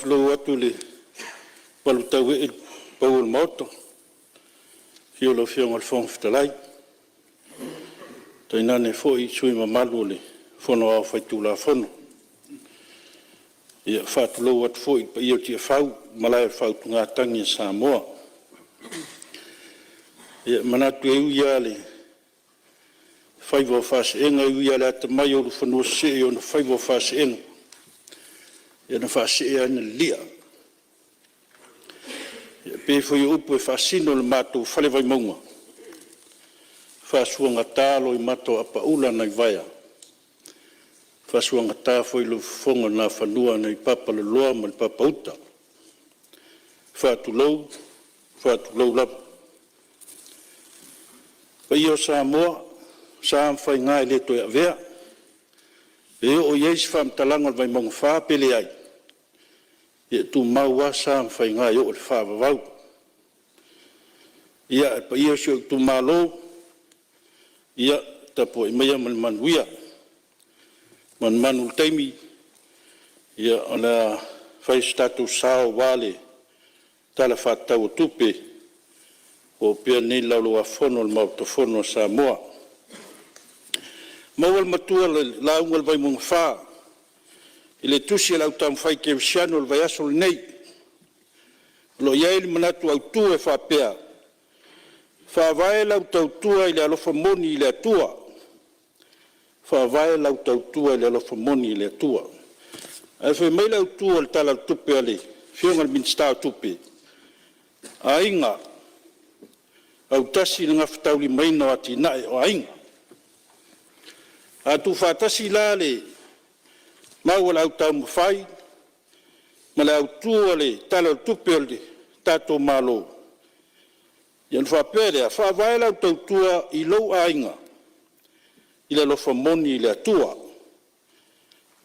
Faatulou atu i le malutauee i le pau o le Maota, i le afio o lau Afioga i le Fofoga Fetalai, tainane foi sui usufono mamalu o le Fono Aoao Faitulafono. E faatulou atu foi i le paia o Tiafau i le Malae o le Faautugatagi a Samoa. E manatu e ui lava i le faiva o faasee, e ui lava i le atamai o ulufanua-sesee i ona faiva o faasee, ia na faasee lava na lilia. E pei foi o upu e faasino i le matou fale Vaimauga, faasuagata loimata o apaula nai vaea, faasuagata foi i lou fofoga o Nafanua nai le Papaloloa ma le Papauta. Faatulou, faatulou lava. O paia o Samoa, o sa ma faiga e le toe avea, pe oo i ai se faamatalaga a le Vaimauga 4 pe leai, ia e tumau lava sa ma faiga e oo i le faavavau. Ia, le paia o si ou itumalo, ia tapuai maia ma le manuia. E manumanu i le taimi o le a fai so tatou sao aua le Tala Faatatau o Tupe ua opea nei i le Laulau-a-Fono a le Maota Fono o Samoa. Maua le matua i le lauga a le Vaimauga 4 i le tusi a le Au Taumafai Kerisiano i le vaiaso lenei, o lo o i ai le manatu autu e faapea: Faavae lau tautua i le alofa moni i le Atua. Faavae lau tautua i le alofa moni i le Atua. Ae fai mai le autu o le Tala o le Tupe a le Afioga i le Minisita o Tupe, aiga autasi i le gafataulimaina o atinae o aiga. A tuufaatasi la le mau a le Au Taumafai ma le autu o le Tala o le Tupe a le tatou Malo, ia ona faapea lea, faavae lau tautua i lou aiga i le alofa moni i le Atua.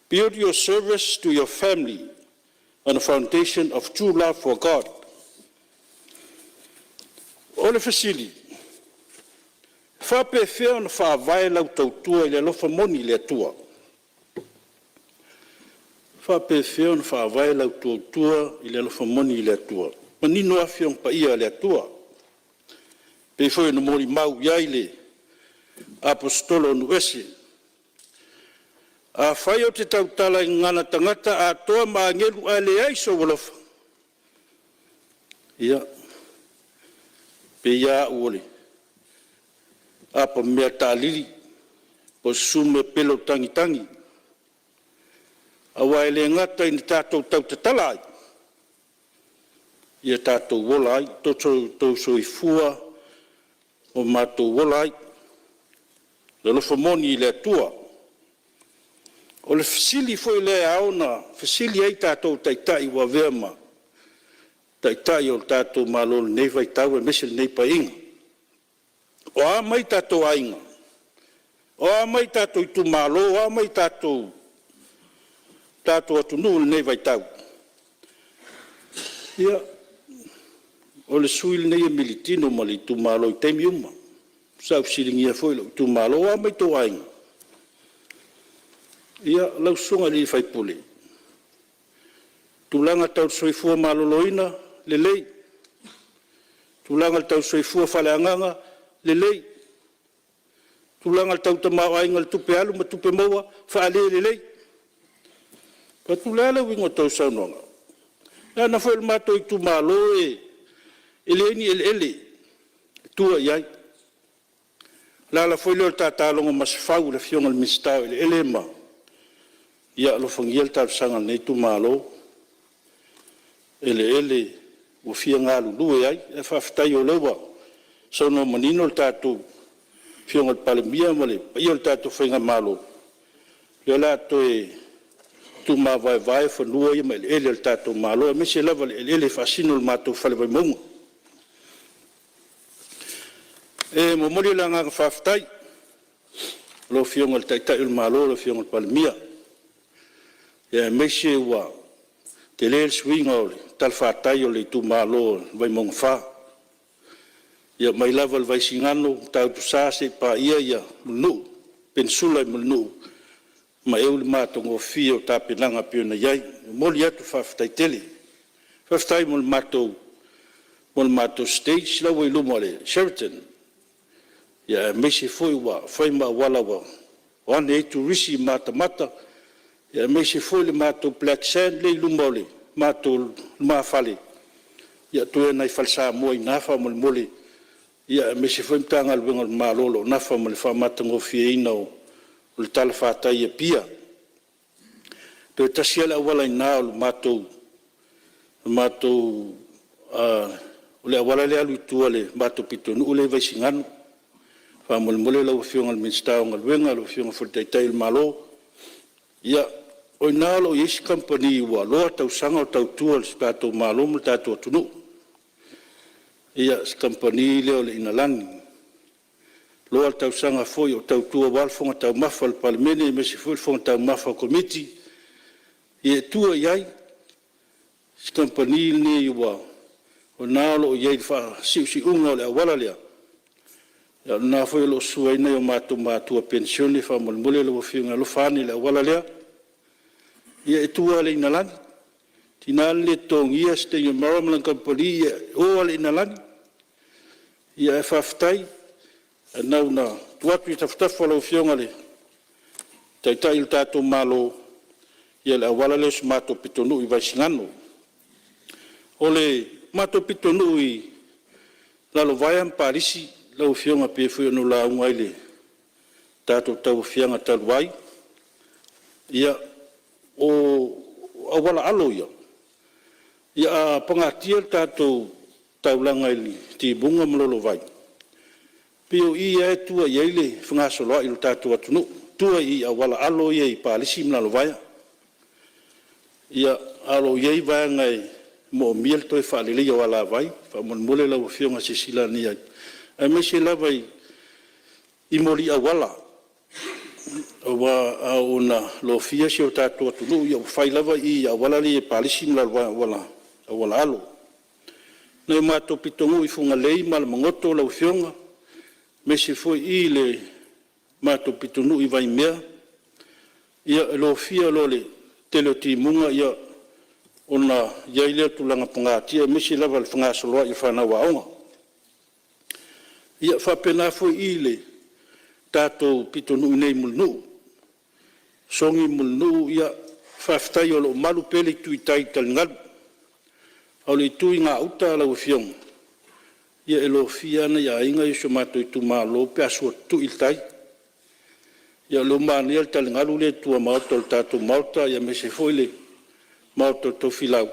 Build your service to your family on a foundation of true love for God. O le fesili, e faapefea ona faavae lau tautua i le alofa moni i le Atua? E faapefea ona faavae lau tautua i le alofa moni i le Atua? E manino Afioga Paia a le Atua, e pei foi ona molimau i ai le Aposetolo o Nuuese, “Afai ou te tautala i gagana tagata atoa ma agelu ae leai sou alofa, ia, e pei lava au o le apamea taalili po o se sumu e pelo tagitagi, aua e le gata ina tatou tautatala ai, ia tatou ola ai, to outou soifua ma matou ola ai, i le alofa moni i le Atua.” O le fesili foi lea e ao ona fesili ai tatou o taitai ua avea ma taitai o le tatou Malo i lenei vaitau aemaise lenei Paeaiga. O a mai o tatou aiga? O a mai o tatou itumalo? O a mai o tatou atunuu i lenei vaitau? Ia, o le sui usufono lenei e militino ma le itumalo i taimi uma. Sa ou fesiligia foi lou itumalo, o a mai outou aiga? Ia, lau susuga i le sui usufono, tulaga tau le soifua maloloina, lelei. Tulaga tau le soifua faaleagaga, lelei. Tulaga tau le tamaoaiga i tupe alu ma tupe maua, faalelelei. Ou fai atu, o le a le uiga o tou saunoaga? Leaga foi o le matou itumalo e leai ni eleele e tua i ai. O le ala foi lea o le ta logomasefau i le Afioga i le Minisita o Eleele ma… Ia alofagia le talosaga a lenei itumalo, eleele ua fia galulue ai. Ae faafetai o lea ua saunoa manino le tatou Afioga i le Palemia ma le paia o le tatou faigamalo, o lea o le a toe tuumavaevae fanua ia ma eleele o le tatou Malo, aemaise lava le eleele e faasino i le matou Fale Vaimauga. E momoli le agaga faafetai i lau Afioga i le Taitai o le Malo, lau Afioga i le Palemia, aemaise ua tele le suiga o le talafatai o le itumalo o Vaimauga 4, ia mai lava i le Vaisigano, Matautusa seia paia Mulinuu, Penisula i Mulinuu, e maeu le matagofie o tapenaga e pei ona i ai. E momoli atu le faafetai tele. Faafetai mo le matou stage la ua i luma o le Sheraton, aemaise foi ua fai ma auala ua o ane ai turisi matamata, aemaise foi le matou black sand lea e i luma o le matou lumafale, ia toe o nai fale Samoa i ina faamolemole, aemaise foi le Matagaluega a le Malo o lo o nafa ma le faamatagofieina o le talafatai i Apia. Toe tasi lava le auala i ina o le auala lea e alu i tua i le matou pitonuu lea i Vaisigano. Faamolemole lau Afioga i le Minisita o Galuega, lau Afioga foi i le Taitai o le Malo, ia, o i ina o lo o i ai se kamupani ua loa tausaga o tautua i le tatou Malo ma le tatou atunuu, le kamupani lea o le Inalani. Loa tausaga foi o tautua aua le fofoga taumafa o le Palemene aemaise foi le fofoga taumafa o Komiti. Ia e tua i ai si kamupani lenei, o i ina o lo o i ai i le faasiusiuga o le auala lea, a o lena foi o lo o susu ai nai o matou matua penisione. Faamolemole lau Afioga e alofa ane i le auala lea. Ia e tua lava i le Inalani, e tiga ona le totogia Sitegi Marra ma lana kamupani, ia e o lava i le Inalani. Ae faafetai, na ona tuu atu i tafatafa o lau Afioga i le Taitai o le tatou Malo le auala lea o si o matou pitonuu i Vaisigano. O le matou pitonuu i Lalovaea ma Palisi lau Afioga pei foi ona ou lauga ai i le tatou tauaofiaga talu ai, ia, o auala alo ia, a pagatia le tatou taulaga i Timuga ma Lolova, pei o i lava e tua i ai le fegasoloai o le tatou atunuu, tua i auala alo ia i Palisi ma Lalovaea. Ia, ae o lo o i ai vaega e moomia le toe faaleleia o alavai. Faamolemole lau Afioga silasila ane i ai, aemaise lava i moli auala, aua a oo ina lofia si o tatou atunuu, ia ua fai lava i auala ia i Palisi ma Lalovaea i auala alo. Nai o matou pitonuu i Fugalei ma Alamagoto lau Afioga, aemaise foi i le matou pitonuu i Vaimea, ia e lofia loa i le tele o timuga ona i ai lea o le tulaga pagatia, aemaise lava i le fegasoloai o fanau aoga. Ia, e faapena foi i le tatou pitonuu nei i Mulinuu, Sogi ma Mulinuu, ia faafetai o lo o malu pea le itu i tai i taligalu. A o le itu i gauta lau Afioga, ia e lofia lava nai aiga ia o si o matou itumalo pe a sua tutui le tai. Ia o lea ua manaia le taligalu lea i tuamaota o le tatou maota aemaise foi le maota o Tofilau,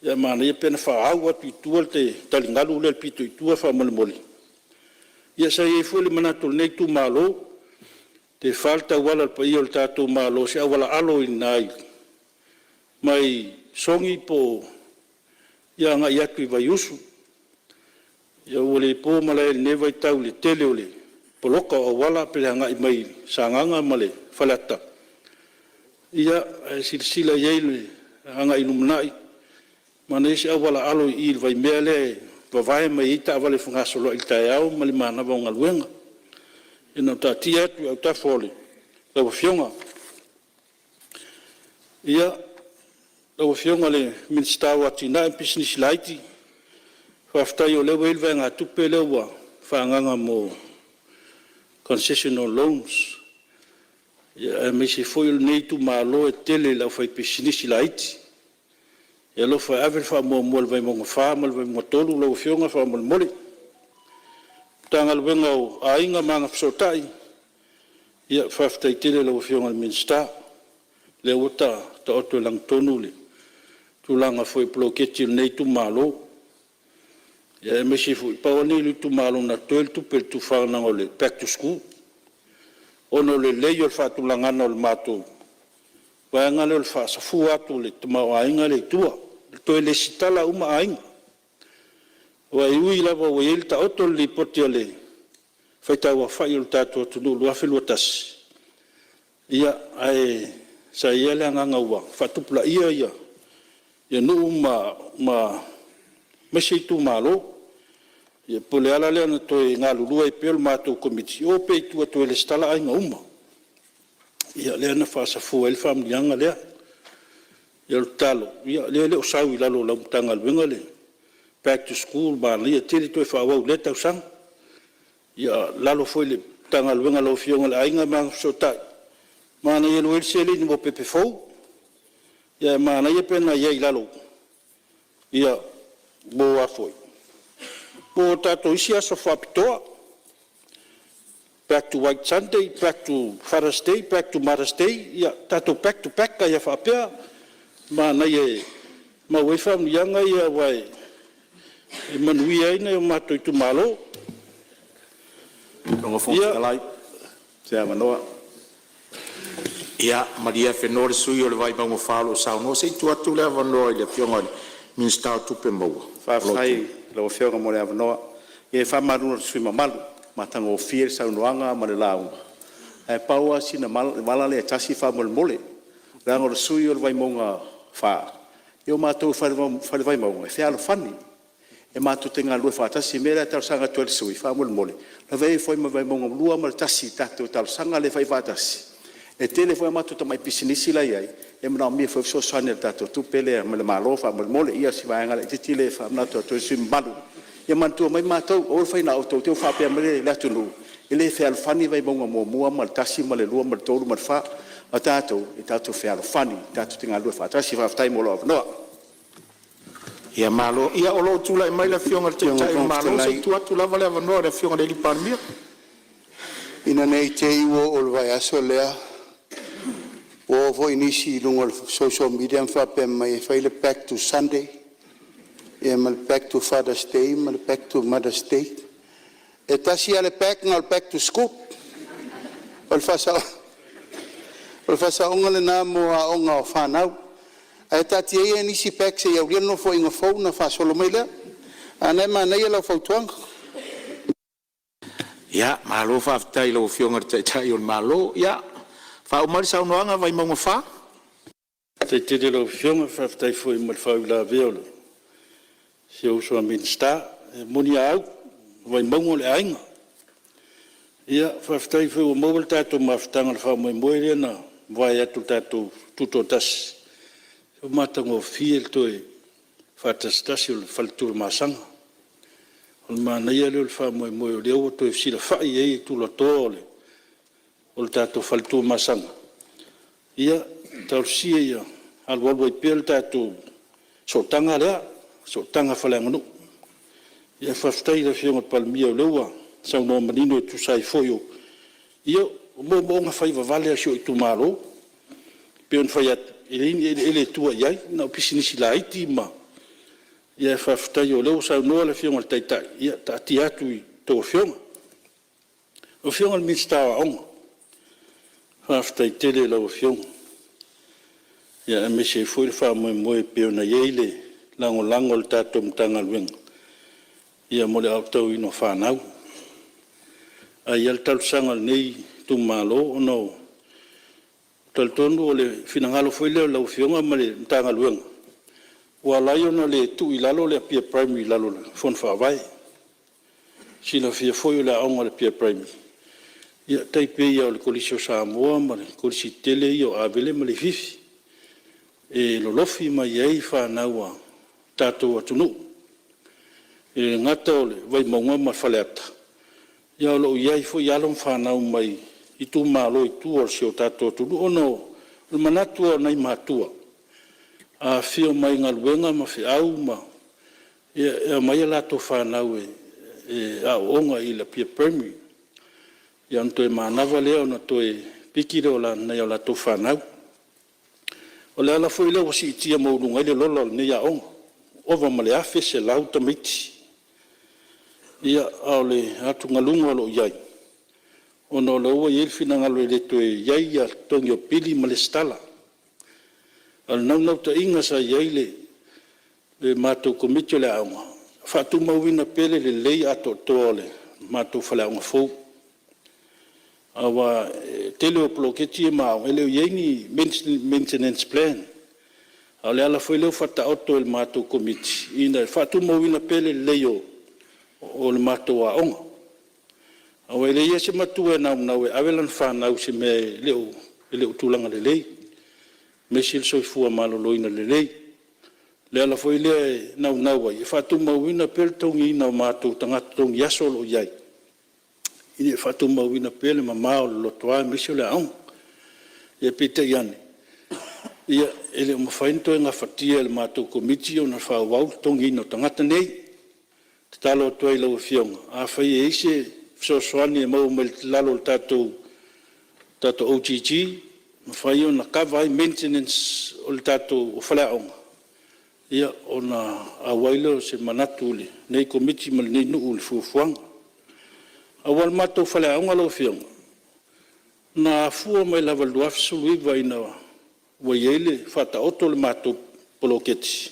ae manaia pe ana faaau atu i tua le taligalu lea i le pito i tua faamolemole. Ia sa i ai foi le manatu o lenei itumalo, pe fa le tauala o le paia o le tatou Malo i se auala alo i ina mai Sogi ia agai atu i Vaiusu. Ia ua le po malae i lenei vaitau i le tele o le poloka o auala pe a agai mai Sagaga ma Faleata, ia ae silasila i ai i le agai i le lumanai, manaia se auala alo i i le Vaimea lea e vavae mai ai taavale fegasoloai i le taeao ma le manava o galuega. Ia na ona taatia atu i autafa o lau Afioga. Ia, lau Afioga i le Minisita o Atinae ma Pisinisi Laiti, faafetai o lea ua i ai le vaegatupe lea ua faaagaaga mo concessional loans, aemaise foi o lenei itumalo e tele i le aufaipisinisi laiti. Ia e alofa e ave le faamuamua i le Vaimauga 4 ma le Vaimauga 3 lau Afioga faamolemole. Matagaluega o Aiga ma Agafesootai, ia faafetai tele i lau Afioga i le Minisita, o lea ua taoto i lagatonu le tulaga foi o poloketi a lenei itumalo, aemaise foi, pau lava lenei o le itumalo na totoe le tupe i le tufaina o le back to school, ona o le lelei o le faatulagaga o le matou vaega lea o le faasafua atu o le tamaoaiga lea i tua, e toe resitala uma aiga. Aua e ui lava ua taoto le Lipoti a le faitauaofai o le tatou atunuu 2021, ae sa i ai lava le agaga ua faatupulaia nuu aemaise itumalo. Ia pei o le ala lea na toe galulue ai pea le matou Komiti e o pea i tua e toe resitala aiga uma. Ia lea na faasafua ai le faamanuiaga lea. Ia o le tatalo, o lea e le o sau i lalo o lau Matagaluega le Back to School, manaia tele le toe faaauau i lea tausaga. Ia, i lalo foi o le Matagaluega a lau Afioga i le Aiga ma Agafesootai, manaia o lea ua i ai le seleni mo pepe fou, ae manaia pe ana i ai i lalo mo tatou isi aso faapitoa, Back to White Sunday, Back to Father's Day, Back to Mother's Day, ia tatou back to back ai lava faapea. Manaia e maua ai faamanuiaga ia aua e manuia ai nai o matou itumalo. Lau Afioga i le Fofoga Fetalai mo se avanoa. Ia malie afenoa le sui usufono mo Vaimauga 4 o lo o saunoa, se i tuu atu le avanoa i le Afioga i le Minisita o Tupe Maua. Faafetai i lau Afioga mo le avanoa. Ia e faamalulu atu i le sui usufono mamalu, matagofie le saunoaga ma le lauga, ae pau lava sina vala lea e tasi faamolemole, leaga o le sui usufono o le Vaimauga 4, ia o matou i le Fale Vaimauga e fealofani, e matou te galulue faatasi. O le mea lea e talosaga atu ai i le sui usufono faamolemole, lavea ifo ai ma Vaimauga 2 ma le 1 i le tatou talosaga lea e fai faatasi. E tele foi a matou tamai pisinisi la e i ai e manaomia foi le fesoasoani a le tatou tupe lea mai le Malo faamolemole. Ia o si vaega laitiiti lea e faamanatu atu ai i le sui usufono mamalu. Ia manatua mai matou, aua le fai na o outou, te i ua faapea mai le atunuu e le fealofani Vaimauga 1 ma le 1 ma le 2 ma le 3 ma le 4. A o tatou, e tatou te fealofani, tatou te galulue faatasi. Faafetai mo lou avanoa. Ia malo. Ia o lo o tulai mai le Afioga i le Taitai o le Malo, se i tuu atu lava le avanoa i le Afioga i le Palemia. Ina ne i te i ua oo i le vaiaso lea, ua oo foi nisi i luga o le social media ma faapea mai e fai le back to Sunday ia ma le back to Father's Day ma le back to Mother's Day. E tasi lava le back na o le back to school. O le faasaoga lena mo aoga o fanau. Ae taatia ia nisi back se i aulia le Nofoaiga fou ona faasolo mai lea. A o lena e manaia lau fautuaga. Ia, malo faafetai i lau Afioga i le Taitai o le Malo. Ia faauma mai le saunoaga Vaimauga 4. Faafetai tele i lau Afioga, faafetai foi mo le faauilavea a si ou uso a Minisita. E moni a au, o Vaimauga o le aiga. Ia faafetai foi ua maua le tatou mafutaga i le faamoemoe lea na mavae atu i le tatou Tutoatasi, ua matagofie le toe faatasitasi o le fale Tuamasaga. O le manaia lea o le faamoemoe o lea ua toe fesilafai i ai tulatoa o le tatou fale Tuamasaga. Ia talosia ia alualu ai pea le tatou sootaga lea, sootaga faaleaganuu. Ae faafetai i le Afioga i le Palemia o lea ua saunoa manino e tusa ai foi o moomooga faivavale a si ou itumalo. E pei ona fai atu, e leai ni eleele e tua i ai, na o pisinisi laiti ma… Ae faafetai o lea ua saunoa le Afioga i le Taitai, ia taatia atu i a outou Afioga. Lau Afioga i le Minisita o Aoga, faafetai tele i lau Afioga, aemaise ai foi le faamoemoe e pei ona i ai le lagolago a le tatou Matagaluega mo le aotauina o fanau. Ae i ai lava le talosaga a lenei itumalo, ona e talitonu o le finagalo foi lea o lau Afioga ma le Matagaluega ua ala ai ona le tuu i lalo le Apia Primary i lalo o le Fono Faavae. E silafia foi o le aoga a le Apia Primary, e tai pei lava o le Kolisi o Samoa ma Kolisi tetele ia o Avele ma Leififi, e lolofi mai ai fanau a le tatou atunuu. E le gata o le Vaimauga ma Faleata, ae o lo o i ai foi alo ma fanau mai itumalo i tua o si o tatou atunuu. Ona o le manatu lava o nai matua, a afio mai galuega ma feau e aumai a latou fanau e aooga i le Apia Primary, ia ona toe manava lea ona toe piki lea o nai a latou fanau. O le ala foi lea ua siitia maualuga ai le lola o lenei aoga, ua ova ma le 1,100 tamaiti. Ia, a o le atugaluga o lo o i ai, ona o lea ua i ai le finagalo e le toe i ai le totogi o pili ma resitala. A o le naunautaiga sa i ai le matou Komiti o le aoga, ia faatumauina pea le lelei atoatoa o le matou faleaoga fou. Aua o le tele o poloketi ia ma aoga, e le o i ai ni maintenance plan. A o le ala foi lea ua faataoto e le matou Komiti, ina ia faatumauina pea le lelei o le matou aoga. Aua e leai lava se matua e naunau e ave lana fanau i se mea e le o tulaga lelei. aemaise le soifua maloloina lelei. O le ala foi lea e naunau ai e faatumauina pea le totogiina o matou tagata togiaso o lo o i ai, ina ia faatumauina pea le mama o le lotoa aemaise o le aoga. Ae peitai ane, e le o mafai ona toe gafatia e le matou Komiti ona faaauau le totogiina o tagata nei. E tatalo atu ai i lau Afioga, afai e i ai se fesoasoani e maua mai lalo o le tatou OGG e mafai ona kava ai maintenance o faleaoga, ia ona auai lea o se manatu o lenei Komiti ma lenei nuu i le fuafuaga. Aua o le matou faleaoga lau Afioga, na afua mai lava i le 2019 ina ua i ai le faataoto o le matou poloketi,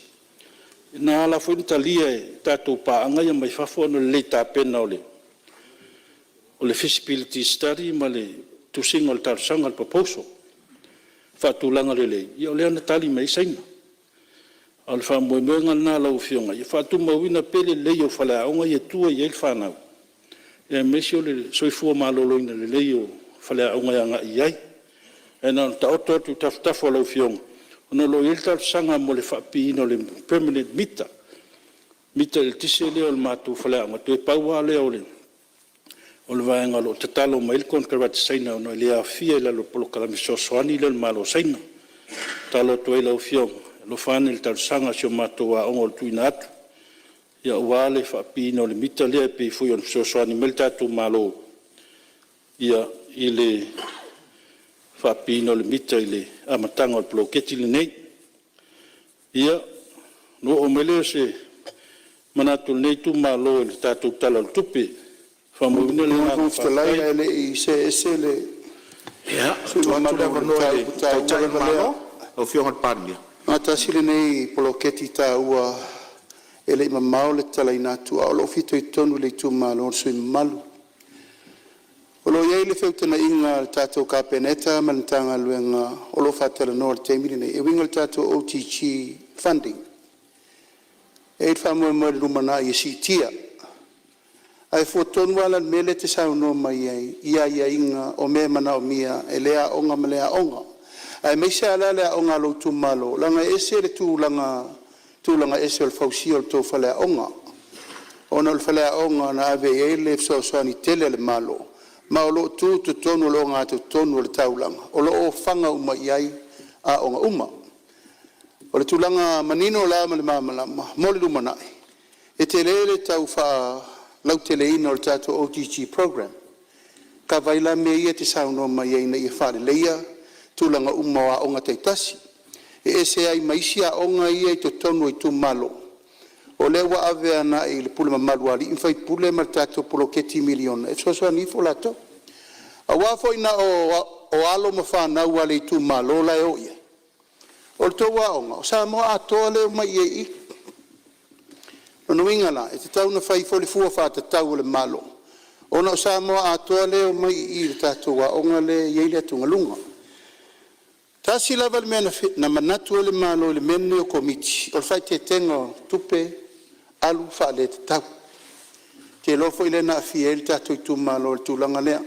na ala foi ona talia e tatou paaga ia mai fafo ona o le le tapena o le feasibility study ma le tusiga o le talosaga, le proposal faatulaga lelei, ia o lea na tali mai ai Saina. A o le faamoemoega lena lau Afioga, ia faatumauina pea le lelei o faleaoga ia e tua i ai le fanau, aemaise o le soifua maloloina lelei o faleaoga e agai i ai. Ae na ona taoto atu i tafatafa o lau Afioga, ona o lo o i ai le talosaga mo le faapipiina o le permanent meter, mita eletise lea o le matou faleaoga, toe pau lava lea o le vaega o lo o tatalo mai ai le konekarate Saina ona e le aofia i lalo o le polokalame fesoasoani lea a le Malo o Saina. E tatalo atu ai i lau Afioga, alofa ane i le talosaga a si o matou aoga o lo o tuuina atu aua le faapipiina o le mita lea e pei foi ona fesoasoani mai le tatou Malo i le faapipiina o le mita i le amataga o le poloketi lenei. Ia, ona oo mai lea o se manatu o lenei itumalo i le tatou Tala o le Tupe. E faamauina le agaga faafetai. Lau Afioga i le Fofoga Fetalai ae le i see ese le sui usufono mamalu i le mataupu taua lava lea, aua tasi lenei poloketi taua e le i mamao le tatalaina atu, ae o lo o fitoitonu i le itumalo o le sui usufono mamalu. O lo o i ai le feutanaiga a le tatou Kapeneta ma le Matagaluega o lo o faatalanoa i le taimi lenei e uiga i le tatou OGG funding. E i ai le faamoemoe i le lumanai e siitia. Ae fua tonu lava la i le mea lea e te saunoa mai ai i aiaiga o mea e manaomia e lea aoga ma lea aoga, aemaise lava la le aoga a lou itumalo leaga e ese le tulaga tulaga ese o le fausia o le tou faleaoga, ona o le faleaoga na ave i ai le fesoasoani tele a le Malo ma o lo o tu i totonu o le ogatotonu o le taulaga o lo o ofaga uma i ai aoga uma. O le tulaga manino la ma le malamalama mo le lumanai, e tele le tau faalauteleina o le tatou OGG Program, e kava ai la mea ia e te saunoa mai ai ina ia faaleleia tulaga uma o aoga taitasi. E ese ai ma isi aoga ia e i totonu o itumalo, o lea ua ave agai i le pule mamalu a alii ma faipule ma le tatou poloketi miliona e fesoasoani ifo latou. Aua foi na o alo ma fanau a le itumalo la e o i ai, o le tou aoga, o Samoa atoa lea e omai ai i i. O lona uiga la e tatau ona fai foi le fua faatatau a le Malo ona o Samoa atoa lea e omai i le tatou aoga lea e i ai le atugaluga. Tasi lava le mea na manatu ai le Malo i le mea lenei o Komiti o le faaeteetega o tupe alu faaletatau. Ou te iloa foi lea na aafia ai le tatou itumalo i le tulaga lea.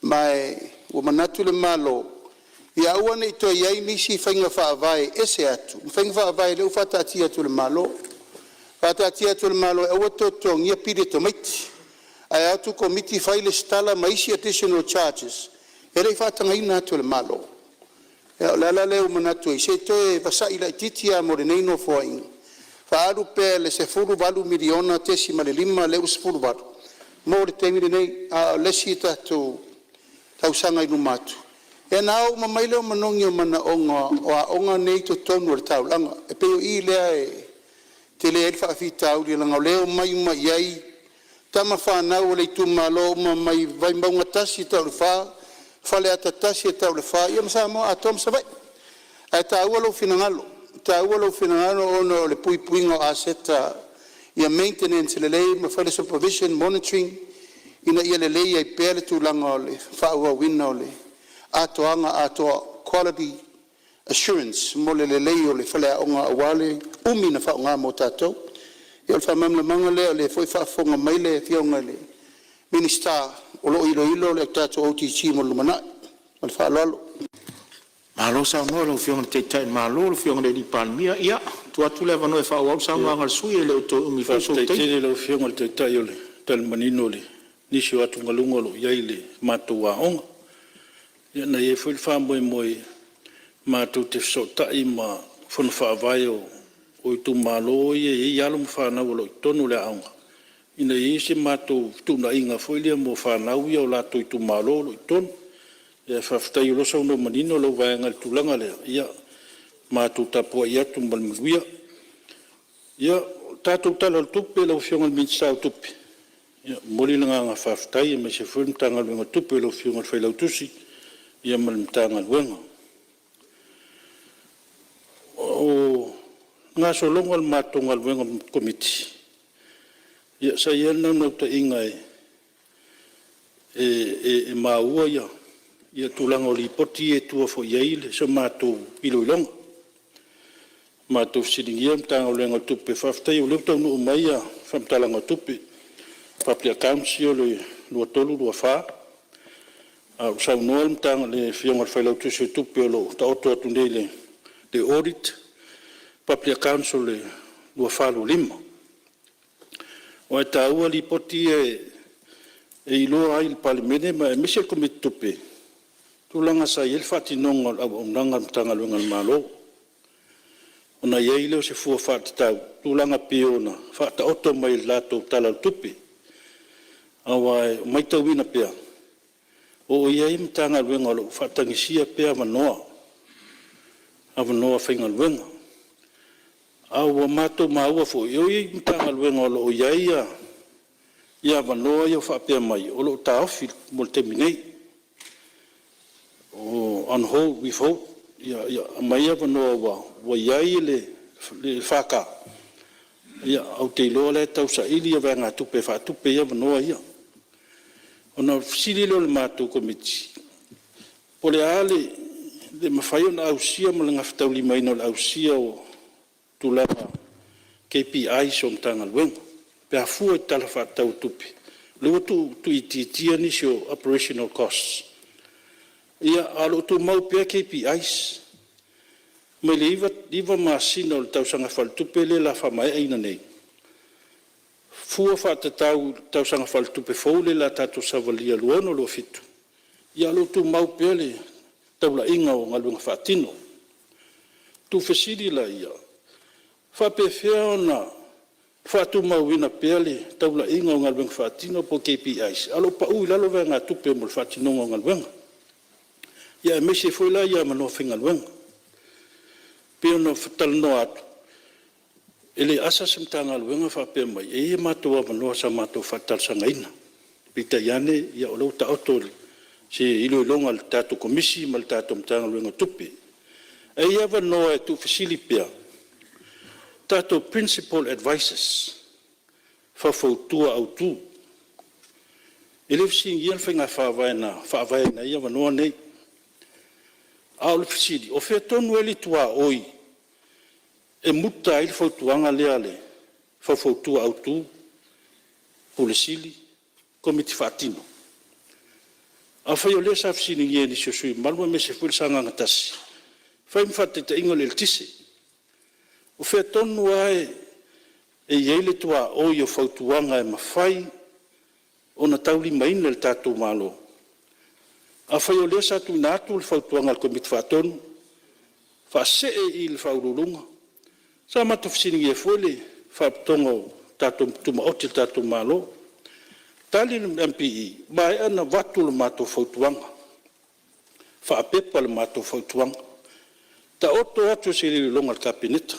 Ma e ua manatu le Malo ia aua nei toe i ai nisi faiga faavae i ese atu ma faiga faavae o lea ua faataatia atu e le Malo. Faataatia atu e le Malo e aua le toe totogia pili o tamaiti, ae o atu komiti fai lesitala ma isi additional charges e le i faatagaina atu e le Malo. Ia o le ala lea ua manatu ai se i toe vasai laitiiti lava mo lenei Nofoaiga, faaalu pea i le $18.5 miliona lea ua 18 mo le taimi lenei, a o le isi tatou tausaga i luma atu ia ona ao uma mai lea o manogi o manaoga o aoga nei i totonu o le taulaga. E pei o i lea e tele ai le faafitauli leaga o lea e omai uma i ai tama fanau a le itumalo mai Vaimauga 1 e tau i le 4, Faleata 1 e tau i le 4, ia ma Samoa atoa ma Savaii. Ae taua lou finagalo, e taua lou finagalo ona o le puipuiga o aseta ia maintenance lelei ma fai le supervision, monitoring ina ia lelei ai pea le tulaga o le faaauauina o le atoaga atoa, quality assurance mo le lelei o le faleaoga aua le umi ona faaaoga mo tatou. Ia o le faamalamalamaga lea o lea foi e faafofoga mai le Afioga i le Minisita o lo o iloilo le tatou OGG mo le lumanai. Ma le faaaloalo. Malo saunoa i lau Afioga i le Taitai o le Malo lau Afioga i le Palemia. Ia, tuu atu le avanoa e faaauau le saunoaga a le sui usufono, e le o toe umi foi sou Faafetai taimi. tele i lau Afioga i le Taitai i le tali manino i nisi o atugaluga o lo o i ai i le matou aoga. Ia na i ai foi le faamoemoe matou te fesootai ma fono faavae o itumalo ia e i ai alo ma fanau o lo o i totonu o le aoga, ina ia i ai se matou fetuunaiga foi lea mo fanau ia o latou itumalo o lo o i totonu. Ae faafetai o lea ua saunoa manino lau vaega i le tulaga lea, ia matou tapuai atu ma le manuia. Ia, o le tatou Tala o le Tupe lau Afioga i le Minisita o Tupe, e momoli le agaga faafetai aemaise foi le Matagaluega o Tupe i lau Afioga i le Failautusi ma le Matagaluega. O le gasologa o le matou galuega Komiti, ia sa i ai le naunautaiga e maua tulaga o Lipoti ia e tua foi i ai sa matou iloiloga. Na matou fesiligia le Matagaluega o Tupe, faafetai o lea ua taunuu mai faamatalaga o tupe, public accounts ia o le 2023/2024, a o saunoa le Afioga i le Failautusi o Tupe o lo o taoto atu nei le Audit Public Accounts o le 2024/2025. Aua e taua Lipoti ia e iloa ai i le Palemene aemaise le Komiti o Tupe tulaga sa i ai le faatinoga o le auaunaga a Matagaluega a le Malo, ona i ai lea o se fua faatatau i tulaga e pei ona faataoto mai i le latou Tala o le Tupe. Aua e maitauina pea, o lo o i ai Matagaluega o lo o faatagisia pea avanoa faigaluega. A ua matou maua foi, e i ai Matagaluega o lo o i ai avanoa ia faapea mai o lo o taofi mo le taimi nei, on hold, withhold ia aumai avanoa ua i ai le FK, ae ou te iloa o la e tausaili vaegatupe e faatupe ai avanoa ia. Ona fesili lea o le matou Komiti, po o le a le mafai ona ausia ma le gafataulimaina o le ausia o tulaga o KPIs o Matagaluega pe a fua i le Tala Faatatau o Tupe, o lea ua tuuitiitia nisi o operational costs, ae o lo o tumau pea KPIs. Mai le 9 masina o le tausaga faaletupe lea o le a faamaeaina nei, fua faatatau i le tausaga faaletupe fou lea o le a tatou savalia 2026/2027, ia o lo o tumau pea le taulaiga o galuega faatino. Tuufesili laia, e faapefea ona faatumauina pea le taulaiga o galuega faatino po o KPIs a o lo o pau i lalo vaegatupe mo le faatinoga o galuega, aemaise foi la avanoa faigaluega. E pei ona talanoa atu, e le asa se Matagaluega faapea mai, e i ai matou avanoa sa matou faatalosagaina, peitai ane o lea ua taoto se iloiloga a le tatou Komisi ma le tatou Matagaluega o Tupe. Ae i ai avanoa e tuufesili pea tatou principal advisers, faufautua autu. E le i fesiligia le faiga faavae na faavaeina ai avanoa nei. A o le fesili, o fea tonu e i ai le tuaoi e muta ai le fautuaga lea a le faufautua autu, Ofisa Sili, Komiti Faatino? Afai o lea sa fesiligia e nisi o sui usufono mamalu aemaise foi o Sagaga 1, fai ma faataitaiga o le eletise. O fea tonu lava e i ai le tuaoi o fautuaga e mafai ona taulimaina e le tatou Malo? Afai o lea sa tuuina atu le fautuaga a le Komiti Faatonu faasee i le Ofisa Sili o Pulega, sa matou fesiligia foi le Faalapotopotoga o Tumaoti a le tatou Malo. Tali le MPE, ua maea ona avatu le matou fautuaga, faapepa le matou fautuaga, taoto atu i se iloiloga a le Kapeneta.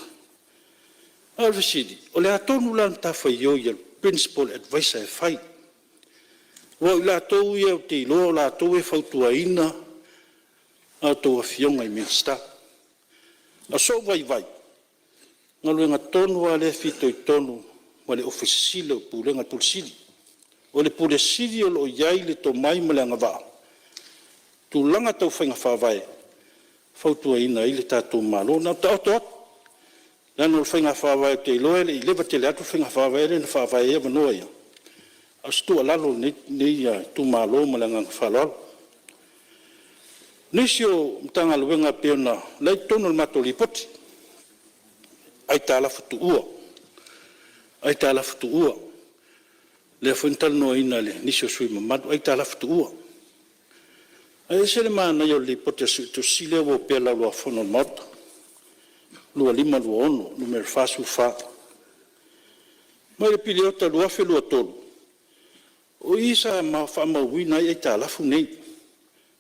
A o le fesili, o le a tonu la le matafaioi a le Principal Advisor e fai? Aua o i latou ia ou te iloa o latou e fautuaina a outou Afioga i Minisita. O sou vaivai, o le galuega tonu lava lea e fitoitonu ma le Ofisa Sili o Pulega, le Ofisa Sili. O le Ofisa Sili o lo o i ai le tomai ma le agavaa i tulaga tau faiga faavae e fautuaina ai le tatou Malo. Na ona taoto atu, leaga o le faiga faavae ou te iloa e le i leva tele atu le faiga faavae lea na faavae ai avanoa ia, a o se tuualalo a lenei itumalo ma le agaga faaaloalo. Nisi o Matagaluega e pei ona i ai i totonu o le matou Lipoti, aitalafu tuua, aitalafu tuua, lea foi na talanoaina e nisi o sui usufono mamalu, aitalafu tuua. Ae ese le manaia o le Lipoti a le Suetusi lea ua opea i le Laulau-a-Fono a le Maota 2025/2026 Nu.44. Mai le piriota 2023, o i sa faamauina ai aitalafu nei,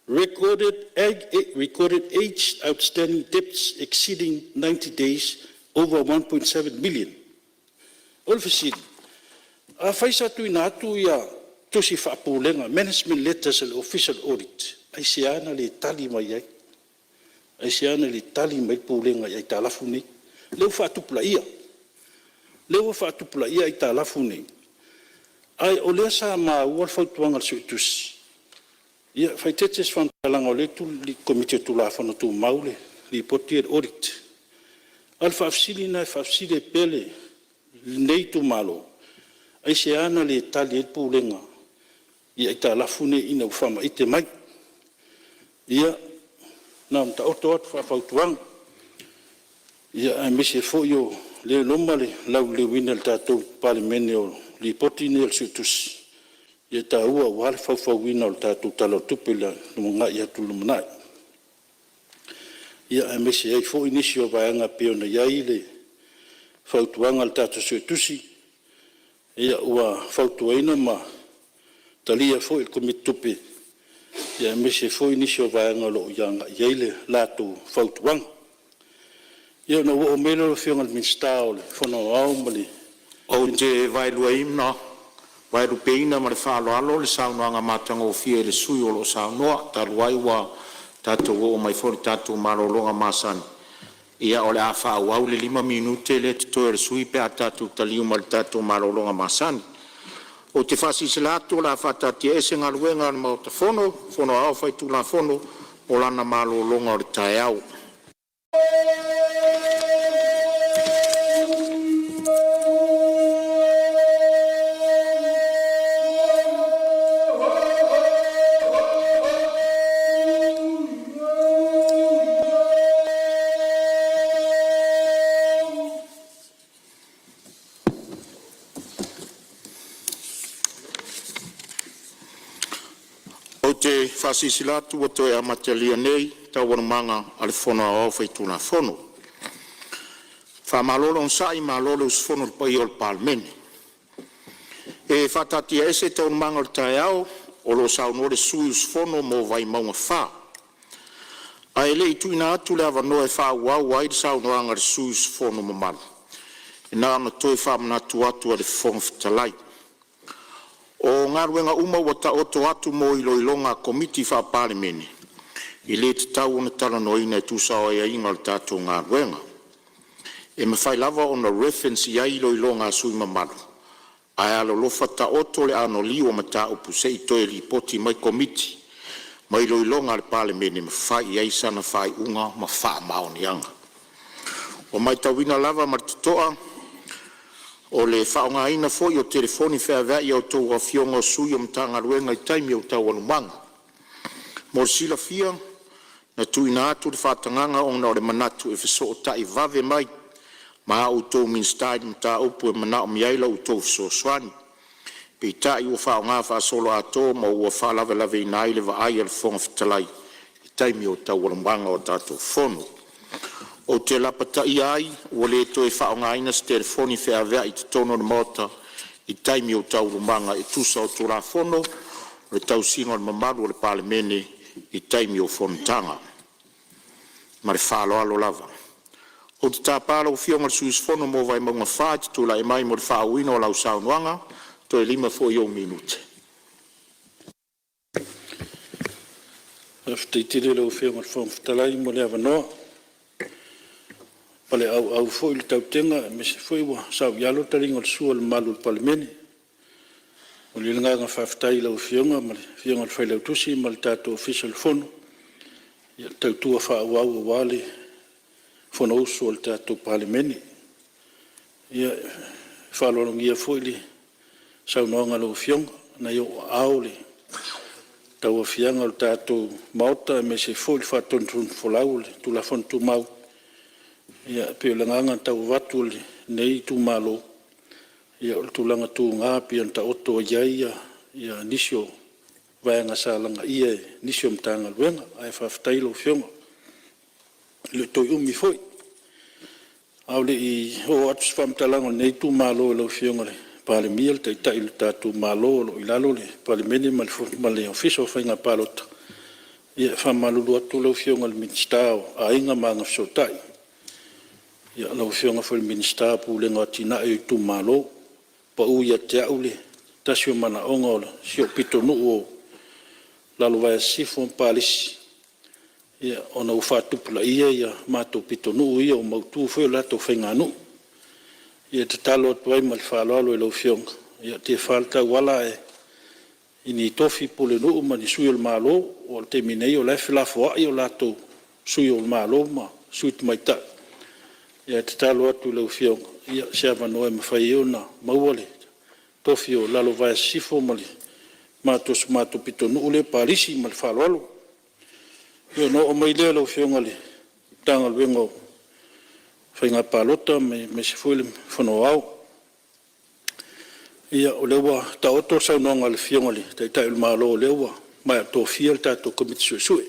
recorded aged outstanding debts exceeding 90 days over $1.7 million. O le fesili; afai sa tuuina atu ia tusi faa-Pulega, management letters a le Ofisa o le Audit, aisea na le tali mai ai? Aisea na le tali mai ai le Pulega i aitalafu nei? Lea ua faatupulaia, lea ua faatupulaia aitalafu nei, ae o lea sa maua le fautuaga a le Suetusi, ia faaeteete se faamatalaga o lea e i le Komiti o Tulafono Tumau le Lipoti lea o le Audit. A o le faafesili la e faafesili ai pea lenei itumalo, aisea na le tali ai le Pulega i aitalafu nei ina ua faamaite mai? Ia, na ona taoto atu faafautuaga, aemaise foi o lea e loma le lauliliuina e le tatou Palemene o Lipoti nei a le Suetusi, e taua aua le faufauina o le tatou Tala o le Tupe i le agai atu i le lumanai. Ia, aemaise ai foi nisi o vaega e pei ona i ai le fautuaga a le tatou Suetusi, ua fautuaina ma talia foi e le Komiti Tupe, aemaise foi nisi o vaega o lo o agai i ai le latou fautuaga. Ia ona ou oo mai lea lau Afioga i le Minisita o le Fono Aoao ma le Ou te vaelupeina ma le faaaloalo le saunoaga matagofie a le sui usufono o lo o saunoa. Talu ai ua tatou oo mai foi i le tatou malologa masani, ia o le a faaauau le 5 minute lea e totoe o le sui usufono pe a tatou taliu mai le tatou malologa masani. Ou te faasilasila atu o le a faataatiaese Galuega a le Maota Fono Aoao Faitulafono mo lana malologa o le taeao. Ou te faasilasila atu ua toe amatalia nei Taualumaga a le Fono Aoao Faitulafono. Faamalo le onosai malo le usufono i le paia o le Palemene. E faataatiaese Taualumaga o le taeao o lo o saunoa le sui usufono mo Vaimauga 4. Ae le i tuuina atu le avanoa e faaauau ai le saunoaga a le sui usufono mamalu, e na ona toe faamanatu atu e le Fofoga Fetalai, o galuega uma ua taoto atu mo iloiloga a Komiti Faa-Palemene, e le tatau ona talanoaina e tusa o aiaiga o le tatou galuega. E mafai lava ona reference i ai iloiloga a sui usufono mamalu, ae alolofa taoto le anoliu o mataupu se i toe lipoti mai Komiti ma iloiloga a le Palemene ma fai i ai sana faaiuga ma faamaoniaga. Ua matauina lava ma le totoa o le faaaogaina foi o telefoni feaveai a outou afioga o sui o Matagaluega i taimi o taualumaga. Mo le silafia, na tuuina atu le faatagaga ona o le manatu e fesootai vave mai ma a outou Minisita i ni mataupu e manaomia ai la outou fesoasoani. Peitai ua faaaoga faasoloatoa ma ua faalavelaveina ai le vaai a le Fofoga Fetalai i taimi o taualumaga o a tatou fono. Ou te lapataia ai ua le toe faaaogaina se telefoni feaveai i totonu o le Maota i taimi o taualumaga e tusa o Tulafono o le Tausiga o le Mamalu o le Palemene i taimi o fonotaga. Ma le faaaloalo lava. Ou te tapa lau Afioga i le sui usufono mo Vaimauga 4 e te tulai mai mo le faaauauina o lau saunoaga, toe 5 foi ou minute. Faafetai tele i lau Afioga i le Fofoga Fetalai mo le avanoa. E paleauau foi le tautega aemaise foi ua saoialo le taliga o le sua a le mamalu o le Palemene. E momoli ai le agaga faafetai i lau Afioga ma le Afioga i le Failautusi ma le tatou Ofisa o le Fono i le tautua faaauau aua le Fonousu a le tatou Palemene. Ia, e faaaloalogia foi le saunoaga a lau Afioga, o lena e i ou aao le tauaofiaga o le tatou Maota aemaise foi le faatonufolau o le Tulafono Tumau. E pei o le agaga na tau avatu e lenei itumalo, o le tulaga tuga e pei ona taoto i ai nisi o vaega sa lagaia e nisi o Matagaluega. Ae faafetai i lau Afioga, e le o toe umi foi. A o le i oo atu se faamatalaga a lenei itumalo i lau Afioga i le Palemia, le Taitai o le tatou Malo o lo o i lalo le Palemene ma le Ofisa o Faiga Palota, ia e faamalulu atu lau Afioga i le Minisita o Aiga ma Agafesootai, lau Afioga foi i le Minisita o Pulega o Atinae o Itumalo. Pau ia te au le tasi o manaoga o si ou pitonuu o Lalovaea Sisifo ma Palisi, ona ua faatupulaia matou pitonuu ia ua mautu foi a latou faiganuu. Ia e tatalo atu ai ma le faaaloalo i lau Afioga, ia tefa le tauala i ni tofi pulenuu ma ni sui o le Malo, aua o le taimi nei o la e felafoai o latou sui o le Malo ma sui tamaitai. Ae tatalo atu i lau Afioga, i se avanoa e mafai ai ona maua le tofi o Lalovaea Sisifo ma si o matou pitonuu lea o Palisi. Ma le faaaloalo. Ia ona oo mai lea i lau Afioga i le Matagaluega o Faiga Palota aemaise foi le Fono Aoao. Ia, o lea ua taoto le saunoaga a le Afioga i le Taitai o le Malo o lea ua maea tofia le tatou Komiti Suesue.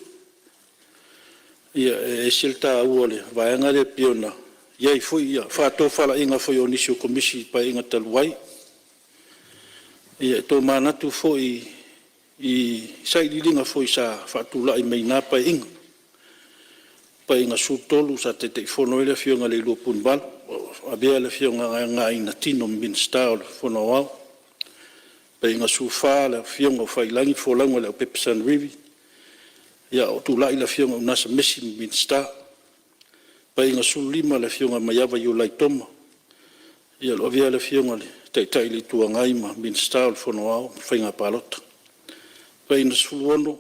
Ia, e ese le taua o le vaega lea e pei ona i ai foi faatofalaiga foi a nisi o Komisi i le Paeaiga talu ai. Ia, e tomanatu foi i sailiiliga foi sa faatulai mai na Paeaiga, Paeaiga XIII sa Taitaifono ai le Afioga ia Leilua Punivala o avea le Afioga ia Aina Tino ma Minisita o le Fono Aoao. Paeaiga XIV le Afioga o Faiilagi le folauga a Leaupepe Sanuriri, a o tulai le Afioga ia Unasa Mesi ma Minisita. Paeaiga XV le Afioga ia Maiava Iulai Toma o lo o avea le Afioga i le Taitai o le Itu Agai ma Minisita o le Fono Aoao ma Faiga Palota. Paeaiga XVI,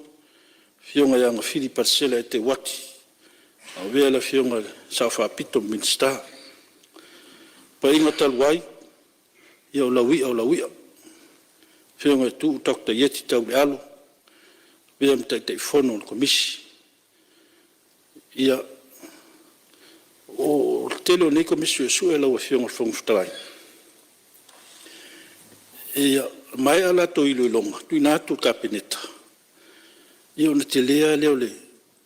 Afioga ia Gafili Palisela Eteuati, a o avea le Afioga i le Sao Faapito ma Minisita. Le Paeaiga talu ai, ia o lau ia o lau ia, le Afioga ia Tuuu Dr. Ieti Taulealu, avea ma Taitaifono o le Komisi. Ia, o le tele o nei Komisi Suesue lau Afioga i le Fofoga Fetalai, e maea a latou iloiloga tuuina atu i le Kapeneta, ia ona tele lava lea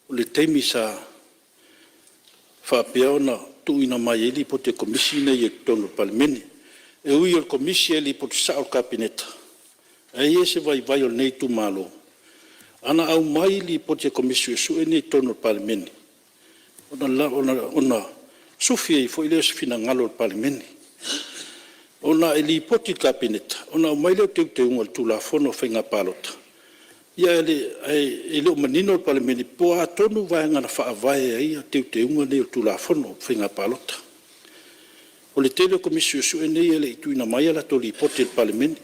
o le taimi sa faapea ona tuuina mai ai Lipoti a Komisi nei i totonu o le Palemene. E ui o le Komisi e lipoti sao i le Kapeneta, ae i ai se vaivai o lenei itumalo, ana aumai Lipoti a Komisi Suesue nei i totonu o le Palemene, ona sufi ai foi lea o se finagalo o le Palemene. Ona e lipoti i le Kapeneta ona aumai lea o teuteuga o le Tulafono o Faiga Palota, ae le o manino le Palemene po o a tonu vaega na faavae ai teuteuga nei o le Tulafono o Faiga Palota. O le tele o Komisi Suesue nei e le i tuuina mai a latou Lipoti i le Palemene.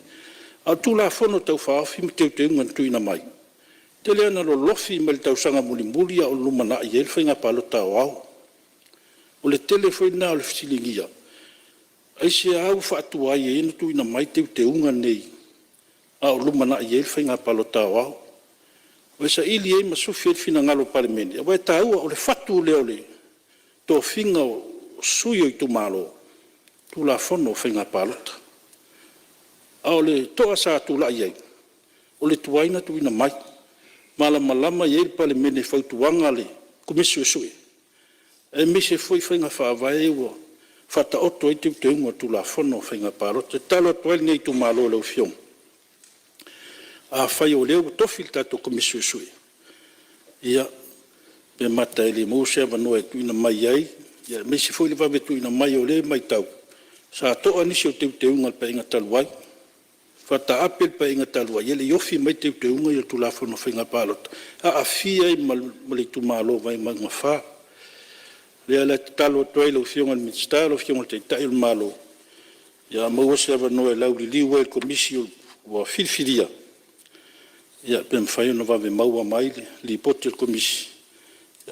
A o le Tulafono Tau Faaofi ma Teuteuga na tuuina mai, e tele ina lolofi mai le tausaga mulimuli a o lumanai ai le faiga palota aoao. O le tele foi lena o le fesiligia, aisea ua faatuai ai ona tuuina mai teuteuga nei a o lumanai ai le faiga palota aoao? E saili ai ma sufi ai le finagalo o le Palemene, aua e taua, o le fatu lea o le tofiga o sui o itumalo, Tulafono o Faiga Palota. A o le toa sa tulai ai, o le tuai ona tuuina mai, malamalama i ai le Palemene i fautuaga a le Komisi Suesue, aemaise foi faiga faavae ia ua faataoto ai teuteuga o le Tulafono o Faiga Palota. E tatalo atu ai lenei itumalo i lau Afioga, afai o lea ua tofi le tatou Komisi Suesue, ia, pe mata e le maua se avanoa e tuuina mai ai, aemaise foi le vave tuuina mai. O lea e matau sa toa nisi o teuteuga o le Paeaiga talu ai, faataape le Paeaiga talu ai e le i ofi mai teuteuga ia o le Tulafono o Faiga Palota, e aafia ai ma le itumalo o Vaimauga 4. O lea la e tatalo atu ai i lau Afioga i le Minisita lau Afioga i le Taitai o le Malo, a maua se avanoa e lauliliu ai e le Komisi ua filifilia, ia pe mafai ona vave maua mai le Lipoti a le Komisi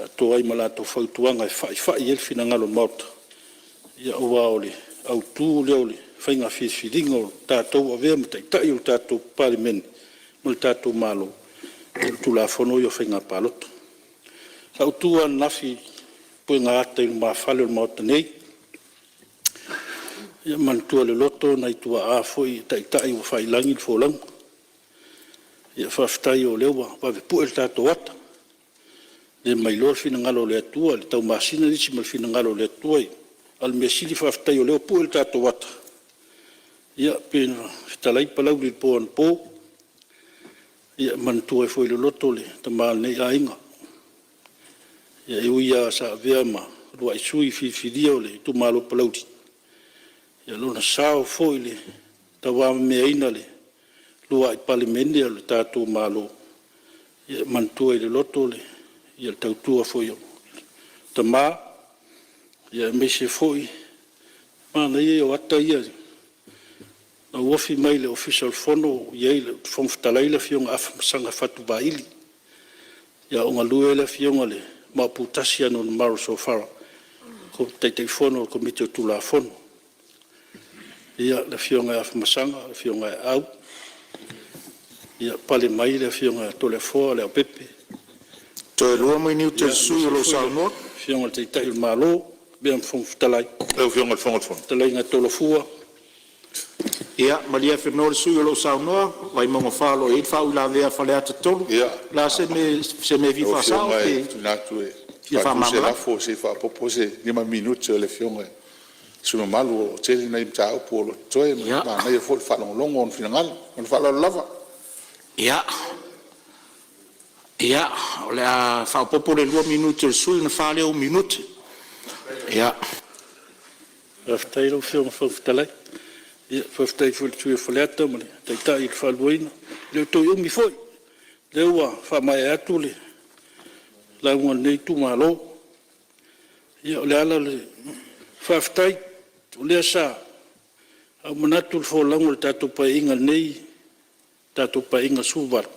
atoa ai ma latou fautuaga e faifai i ai le finagalo o le Maota, aua o le autu lea o le faiga filifiliga o tatou ua avea ma taitai o le tatou Palemene ma le tatou Malo. o Tulafono ia o Faiga Palota. Sa ou tu ananafi i puega ata i lumafale o le Maota nei, e manatua i le loto nai tuaa foi o taitai ua faiilagi le folauga. Ia faafetai o lea ua vave pue le tatou ata, le ma iloa le finagalo o le Atua i le taumasina nisi ma le finagalo o le Atua, a o le mea sili faafetai o lea ua pue le tatou ata. Ia pei ona fetalai Palauli i le po anapo, e manatua ai foi i le loto le tama o lenei aiga. E ui lava sa avea ma uluai sui filifilia o le itumalo o Palauli, ia lona sao foi i le tauavameaina o le uluai Palemene o le tatou Malo, ia e manatua i le loto le tautua foi a tama, aemaise foi o le manaia ia o ata ia na ou ofi mai i le Ofisa o le Fono o i ai le Fofoga Fetalai le Afioga ia Afamasaga Fatu Vaili, a o galue le Afioga ia Maoputasi Anaunamalo Sofara o le Taitaifono o le Komiti o Tulafono. Ia, le Afioga ia Afamasaga, le Afioga ia Aeau, ia pale mai le Afioga ia Toleafoa Leaupepe. Toe lua minute o le sui usufono o lo o saunoa. Aemaise foi le Afioga i le Taitai o le Malo avea ma Fofoga Fetalai, fetalaiga ia Tolofua. Ia malie afenoa le sui usufono o lo o saunoa, Vaimauga 4 o lo o i ai le faauilavea a Faleata 3. O le a se mea e fia Lau faasao Afioga pe e tuuina atu e fia faatu se faamalamalama? lafo, Se i faaopoopo se 5 minute o le Afioga i le sui usufono mamalu, e tele nai mataupu o lo o totoe ma e manaia foi le faalogologo i ona finagalo. Ma le faaaloalo lava. Ia, o le a faaopoopo le 2 minute o le sui usufono ona 4 lea o ou minute. Ia. Faafetai lau Afioga i le Fofoga Fetalai. Ia faafetai foi i le sui usufono o Faleata ma le Taitai i le faaluaina. E le o toe umi foi, o lea ua faamaea atu le lauga a lenei itumalo. Ia o le ala o le faafetai, o lea sa ou manatu i le folauga o le tatou Paeaiga nei, le tatou Paeaiga 18,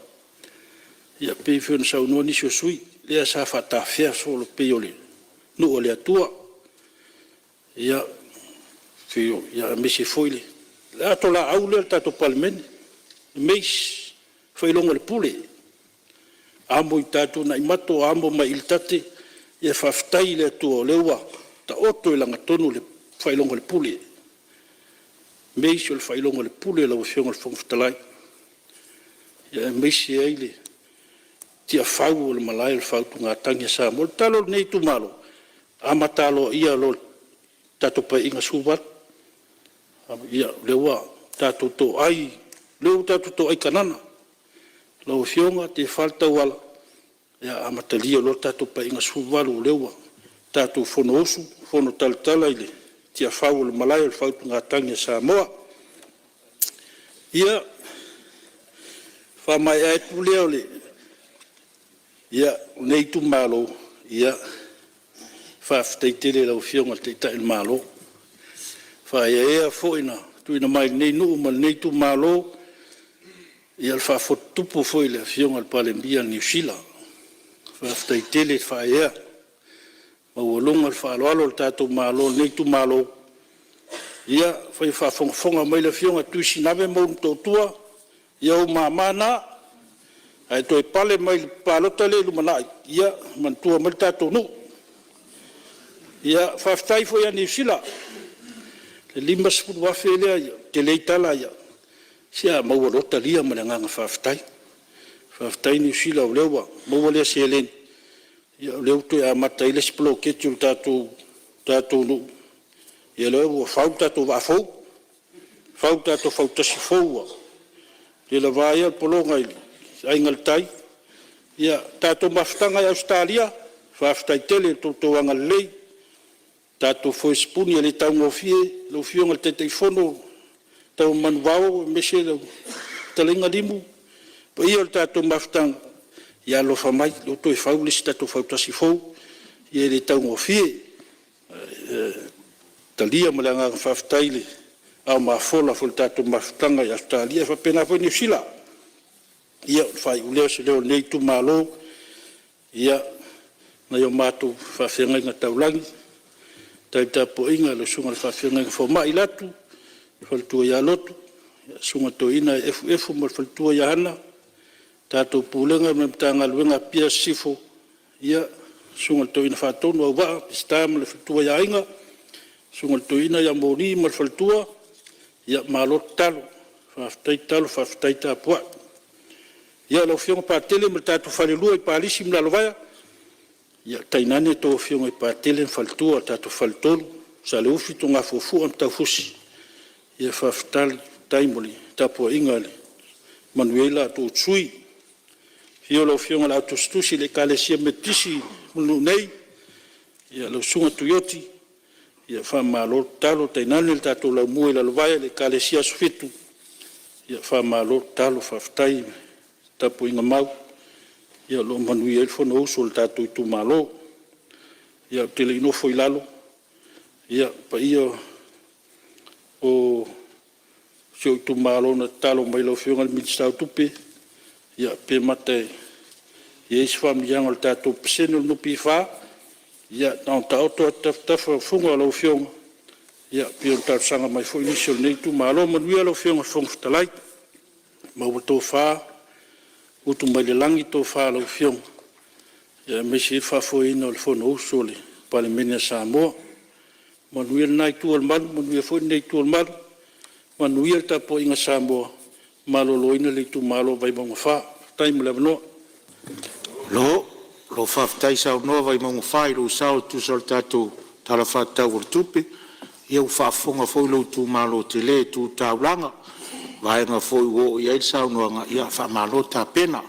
ia pei foi ona saunoa nisi o sui usufono, lea sa faatafea solo pei o le nuu a le Atua. Ia, aemaise foi le atolaau lea a le tatou Palemene, le mace, faailoga o le pule, amo i tai tuanaimato amo mai ilitate. Ia faafetai i le Atua o lea ua taoto i lagatonu le faailoga o le pule. Le mace o le faailoga o le pule lau Afioga i le Fofoga Fetalai, aemaise ai le tiafau o le Malae o le Faautugatagi a Samoa. O le tatalo a lenei itumalo, amata aloaia loa i le tatou Paeaiga XVIII. Ia, o lea ua tatou toai, o lea ua tatou toai Kanana. Lau Afioga tefa le tauala, ia amatalia loa le tatou Paeaiga XVIII o lea ua tatou fonousu, fonotalatala i tiafau o le Malae o le Faautugatagi a Samoa. Ia, ona faamaea atu lea o lenei itumalo, ia, faafetai tele i lau Afioga i le Taitai o le Malo, faaeaea foi na tuuina mai i lenei nuu ma lenei itumalo le faafotutupu foi i le Afioga i le Palemia o Niu Sila. Faafetai tele faaeaea, maualuga le faaaloalo a le tatou Malo i lenei itumalo. Ia, afai o faafogafoga mai le Afioga Tui Sinave ma ou Motootua, ia o ou mama na, a e toe pale mai i le palota lea i le lumanai, ia manatua mai le tatou nuu. Ia faafetai foi ia Niu Sila i le $50,000 lea, e tele ai tala, se a maua loa talia ma le agaga faafetai. Faafetai Niu Sila o lea ua maua lea seleni, o lea ua toe amata ai le isi poloketi o le tatou nuu, ia o lea ua fau le tatou vaa fou, fau le tatou fautasi fou ua le lava ai le pologa i le Aiga i le Tai. Ia, le tatou mafutaga i Ausetalia, faafetai tele i lo outou agalelei, le tatou foe sipuni e le taugofie lau Afioga i le Taitaifono Tauamanuvao aemaise lau fetalaiga Limu, le paia o le tatou mafutaga, ia alofa mai o lea ua toe fau le isi tatou fautasi fou, e le taugofie. E talia ma le agaga faafetai le ao mafola foi o le tatou mafutaga i Ausetalia, e faapena foi Niu Sila. Ia, ona faaiu lea o se leo o lenei itumalo, ia, nai o matou faafeagaiga taulagi, faafetai i le tapuaiga i lau susuga i le faafeagaiga fomai Latu ma le faletua ia Lotu, le susuga i le toeaina ia Efuefu ma le faletua ia Hana, tatou Pulega ma le Matagaluega Apia Sisifo, ia, Susuga i le Toeaina Faatonu Auvaa Peseta ma le faletua ia Aiga, Susuga i le Toeaina ia Moli ma le faletua, ia malo tatalo, faafetai tatalo faafetai tapuai. Ia, lau Afioga Patele ma le tatou falelua i Palisi ma Lalovaea, ia tainane a outou Afioga i Patele ma faletua, le tatou faletolu, Saleufi ma Togafuafua ma Taufusi, ia faafetai mo le tapuaiga e manuia ai la outou sui usufono. Afio lau Afioga i le Au Tusitusi i le Ekalesia Metotisi i Mulinuu nei, lau Susuga Tuioti, ia faamalo tatalo, tainane le tatou Laumua i Lalovaea i le Ekalesia Aso Fitu, ia faamalo tatalo, faafetai i le tapuaiga mau o lo o manuia ai le Fonousu a le tatou itumalo. Ia, ou te le i nofo i lalo, le paia o si ou itumalo na tatalo mai i lau Afioga i le Minisita o Tupe, ia pe mata e i ai se faamanuiaga o le tatou pasene o le NPF, ia na ona taoto lava i tafatafa o fuga o lau Afioga, e pei ona talosaga mai foi nisi o lenei itumalo. Manuia lau Afioga i le Fofoga Fetalai, maua le tofa, utu mai le lagi le tofa a lau Afioga aemaise ai le faafoeina o le Fonousu a le Palemene a Samoa. Manuia lena itu o le malu, manuia foi lenei itu o le malu, manuia le tapuaiga a Samoa, maloloina le itumalo o Vaimauga 4. Faafetai mo le avanoa. Malo faafetai saunoa Vaimauga 4 i lou sao e tusa o le tatou Tala Faatatau o le Tupe. Ia ua faafofoga foi lou itumalo tele tu taulaga i vaega foi ua oo i ai le saunoaga, ia faamalo tapena.